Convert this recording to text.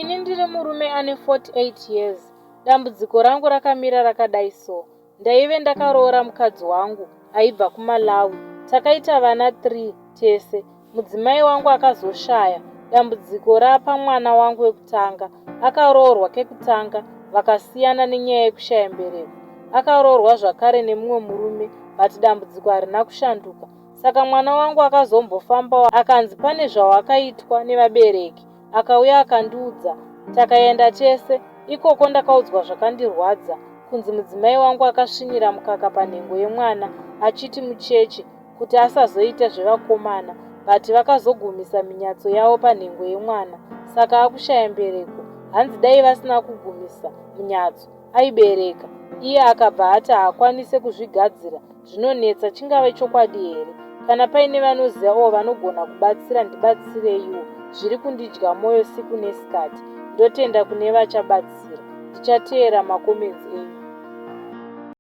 Ini ndiri murume ane 48 years. Dambudziko rangu rakamira rakadai so. Ndaive ndakaroora mukadzi wangu aibva kuMalawi. Takaita vana 3 tese. Mudzimai wangu akazoshaya. Dambudziko rapa mwana wangu wekutanga. Akaroorwa kekutanga vakasiyana nenyaya yekushaya mbereko. Akaroorwa zvakare nemumwe murume but dambudziko harina kushanduka. Saka mwana wangu akazombofambawo akanzi pane zvawakaitwa nevabereki akauya akandiudza takaenda tese ikoko ndakaudzwa zvakandirwadza kunzi mudzimai wangu akasvinira mukaka panhengo yemwana achiti mucheche kuti asazoita zvevakomana but vakazogumisa minyatso yavo panhengo yemwana saka akushaya mbereko hanzi dai vasina kugumisa munyatso aibereka iye akabva ati haakwanise kuzvigadzira zvinonetsa chingave chokwadi here kana paine vanoziva o vanogona kubatsira ndibatsireiwo zviri kundidya mwoyo siku nesikati ndotenda kune vachabatsira ndichateera macomments enyu.